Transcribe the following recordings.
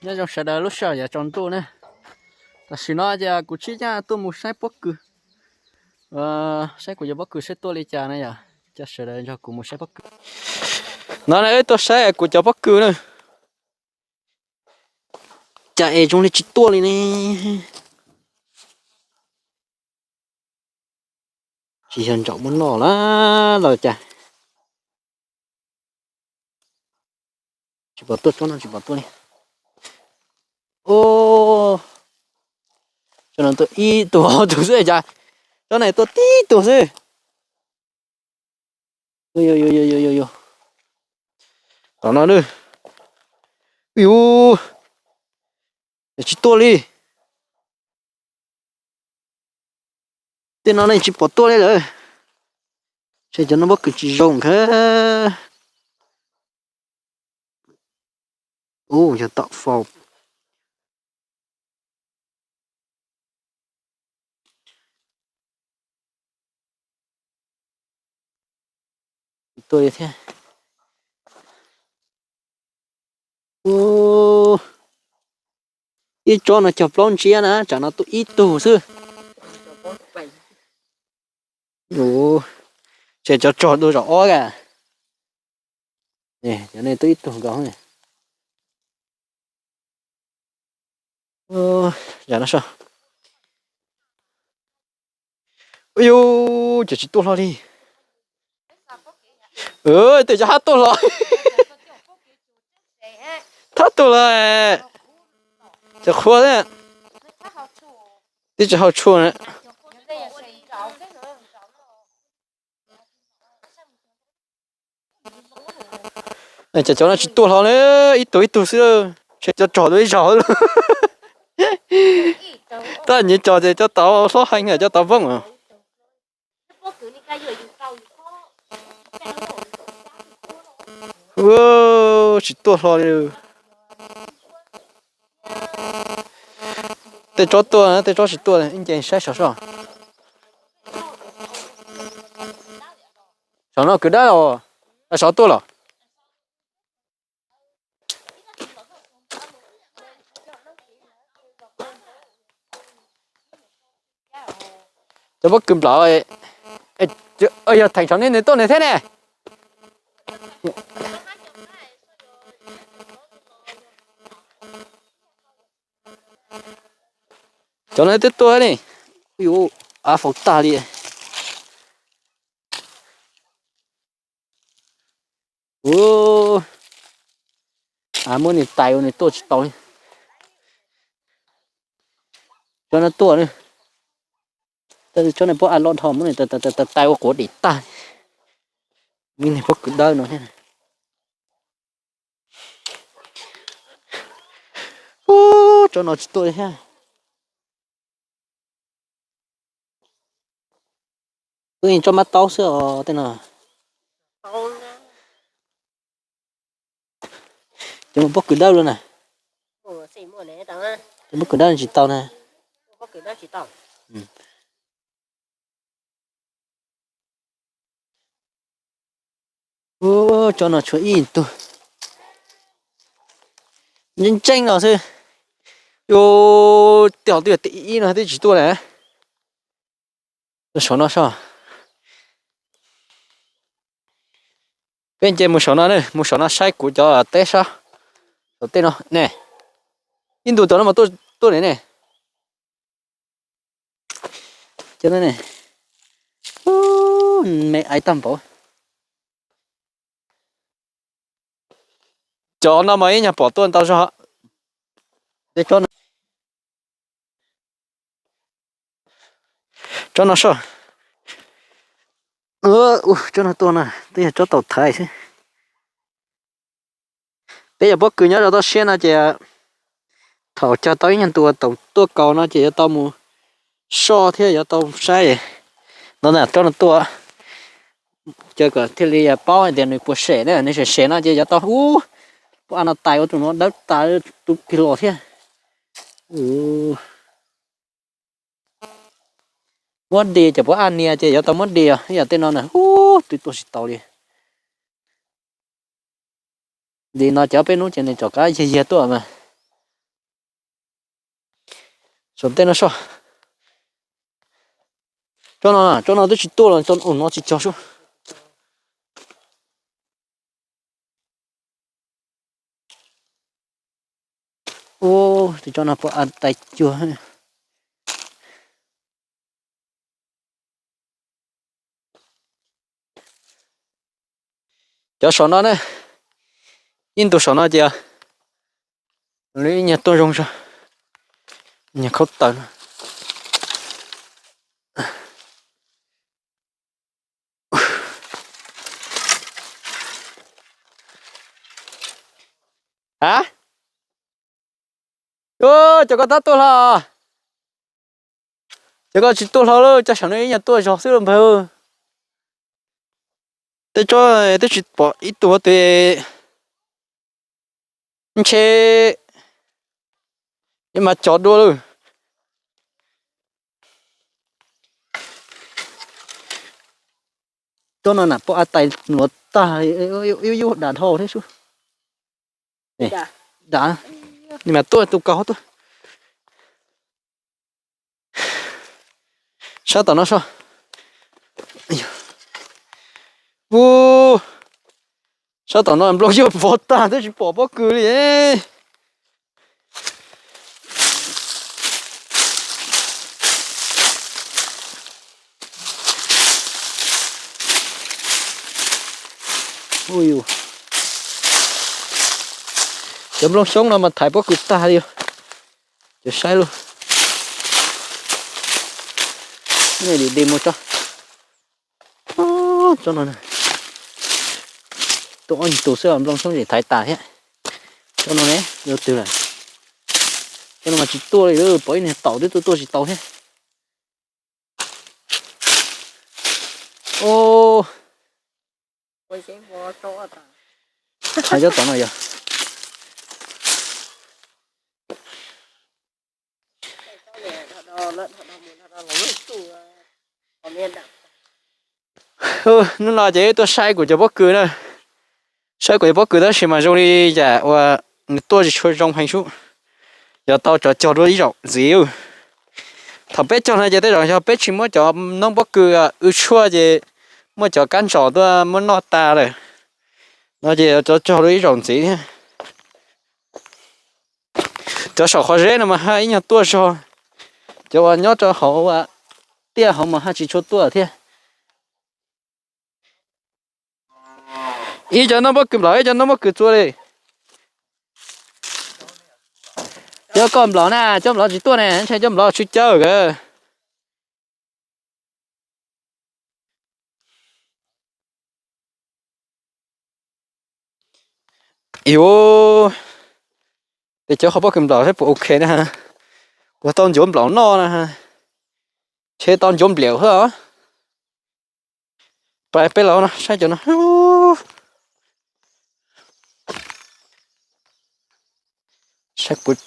Nyob zoo sawv daws lub sij hawm yav tsaus ntuj na. Tam sim no ces kuv tsis nyob tuaj mus saib pob kws, saib kuv cov pob kws saib tuaj li cas na yom. Coj sawv daws nrog kuv mus saib pob kws. No na, tuaj saib kuv cov pob kws na. Cas es zoo li tsis tuaj li ne. Tsis yog ntsaum muab noj lawm los cas. Tsis pom tuaj, tsob no tsis pom tuaj li. Tsob no tuaj ib tug ob tug xwb cas. Tsob no tuaj tib tug xwb. Tom no, yus, tsis tuaj li. Tej no ne tsis pom tuaj li lawm. Ces cov no pob kws tsis zoo kawg. Ub, yog tom faus. Tuaj li thiab. Ub, ib tsob no cog plaub ntsiab na, tsam no tuaj ib tug xwb. Ub, ces cov tsog dua zaum ob a. Cov nej tuaj ib tug nkaus. Yam no so. Ub, ces tsis tuaj hlo li. Tej cov hab tuaj hlo. Thab tuaj los. Cov qhua, tib tsis hau tshua. Cov cov no tsis tuaj hlo li, ib tug ib tug xwb. Ces cov tsog dua ib zaug. Tab nyiv tso ces cov tau hlob heev, cov tau voob. Tsis tuaj hlo li. Tej tsob tuaj, tej tsob tsis tuaj, ib nce saib saum soj. Saum no kwv dawb os, saum tuaj los. Cov pob kws nplawm, yog theem saum nej nws tuaj nws thiab ne. Cov no twb tuaj ne. Ub, av faus tag li. Ub, muab nws tais ua nws tuaj tsis tau li. Tsob no tuaj, tsob no puab a loj dhau, muab nws tais tais ua quav dim tag. Muab niag pob kws dawb no thiab. Ub, tsob no tsis tuaj li thiab. Wb yeej tsob mab taub xwb os tej no. Cov pob kws dawb los na. Cov pob kws dawb tsis tau na. Ub, tsob no tshuav ib tug ntseeb ntseeb no xwb. Yus, tej ho twb yog ib no twb tsis tuaj na. Saum no soj. Peb nce mus saum no ne, mus saum no saib kuv cov teb sab. Saum tej no ne. Ib ntus tom no mas tuaj ne. Me aiv tag npaum. Cov no mas ib nyuag pom tuaj ntau zog. Tsob no soj. Tsob no tuaj na, twb yog tsob tau thaiv xwb. Peb cov pob kws nyob rau toj siab no ces thaum cog tau ib nyuag ntu tau tuaj kaus no ces yuav tau mus soj thiab yuav tau saib. No na, tsob no tuaj, ces kom thiaj li paub hais tias nws puas sem na, nws sem sem no ces yuav tau ub, puab a no tais ua tus no dawb tas tus pig los thiab. Muab di ces puab a nias ces yuav tau muab di os, ib yam tej no na ub twb tuaj tsis tau li. Li no cov peb hnub ces nws rov qab yag yag tuaj mas. Saum tej no soj. Tsob no, tsob no twb tsis tuaj los tsob no tsis cog sub. Ub, tus tsob no puas a tais cuag. Cov saum no ne, ib ntus saum no ces lawv ib nyuag tuaj zoo zog, nyuag khaub taws no. A, cov ko tab tuaj hlo, cov ko tsis tuaj hlo lawm, cov saum no ib nyuag tuaj zog xwb los npawg. Tej tsob twb tsis pom ib tug twg, ntshe ib mas cog dua lawm. Tsob no na pom a tais luav tag, yub yub dag dhau thiab sub. Dag, ni mas tuaj tus kaus tuaj. Sab tom no soj. Ub, sab tom no nplooj yuag vov tag twb tsis pom pob kws li. Cov nplooj xyoob no mas thaiv pob kws tag li. Cov saib lub, di mus tso. Tsob no, tuaj ob nyuag tus xwb nplooj xyoob tseem thaiv tas thiab. Tsob no ne, yuav twg lawm? Tsob no mas tsis tuaj li, pom ib niag taum twb tuaj tuaj tsis tau thiab. Ub, thaiv cov tom no yog. Hnub no ces tuaj saib kuv cov pob kws na, saib kuv cov pob kws tab sis mas zoo li yam uas nws tuaj tsis tshua zoo heev sub. Yog tau cov cog dua ib zaug ntxiv. Thaum peb cog no ces tej zaum yog peb tsis muab cov noob pob kws w tshuaj ces muab cov kab ntsos tuaj muab noj tas lawm no ces cov cog dua ib zaug ntxiv thiab. Cov saum qhov zeb no mas haj ib nyuag tuaj zog, cov uas nyob rau hauv tiaj hauv mas haj tsis tshua tuaj thiab. Ib cov noob pob kws nplaum, ib cov noob pob kws txua li. Cov koj nplaum na, cov nplaum tsis tuaj ne, ntshai cov nplaum tsis caw kawg. Yus, tej cov qhov pob kws nplaum saib puas ok na. Kuv tau ncuav nplaum noj na, ntshe tau ncuav npliaum xwb os. Pais peb los no saib cov no. Saib puas,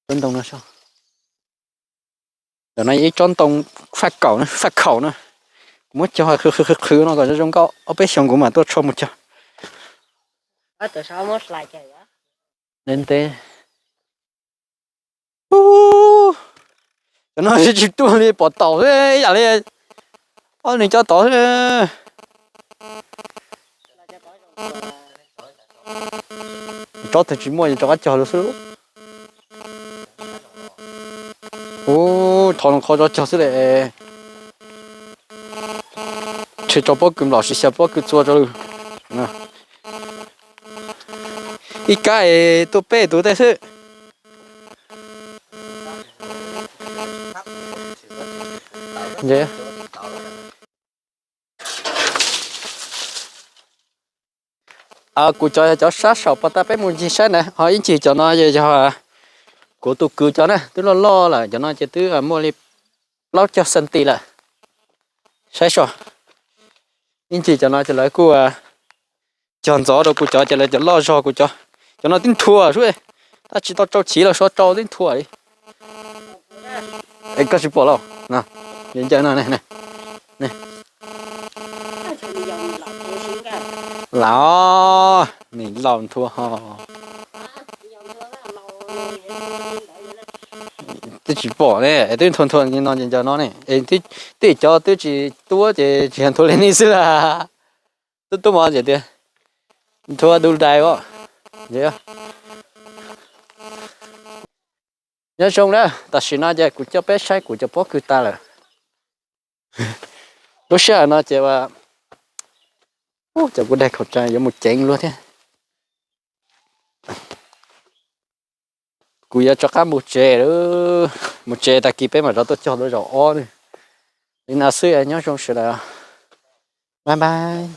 tsob ntoo no, cov no ib tsob ntoo faj kaum na, faj khaum na. Kuv muab cog qhwv qhwv qhwv no kom zoo zoo nkauj, ob peb xyoos kuv mam tuaj tshuaj mus cog. Ntev ntev. Cov no tsis tuaj li, pom taum xwb ib yam li ob niag cov tod xwb. Tsob twg tsis muaj rov qab cog lawm xwb. Ub, thov no qhov rov cog xwb le. Tshe tso pob kws nplaum, sis xyaw pob kws txua rau lawm. Ib kab es tuaj peb tus tej xwb. Kuv cov yog cov sab saum pas tas peb mus ncig saib na, ho ib ncig cov no yog kuv tus kwv cov na, twb loj loj lawm, cov no ces twb muaj li plaub caug xanti lawm. Saib so, ib ncig cov no ces lawv kuj cog ntxov rau kuv cov ces lawv cov loj zog kuv cov. Cov no tib nthua sub, tab tsis tau rau chiv los so rau tib nthua li. Koj tsis pom los? Ncaws no, los, nws laus nthua ho. Twb tsis pom ne, twb nthua nthua li no ces ncaws no ne, twb cov twb tsis tuab ces tsis yog nthua li nej xwb las. Twb tuab mov ces tias nthua du dais os. Nyob zoo na, tam sim no ces kuv coj peb saib kuv cov pob kws tas lawm. Lub sij hawm no ces ua, cov kuv daig khẩu trang yuav mus ceev luag thiab. Kuv yuav rov qab mus tsev, mus tsev tag kis peb mam rov tuaj cog lub zaum ob ne. Li no xwb, nyob zoo sawv daws, bye bye.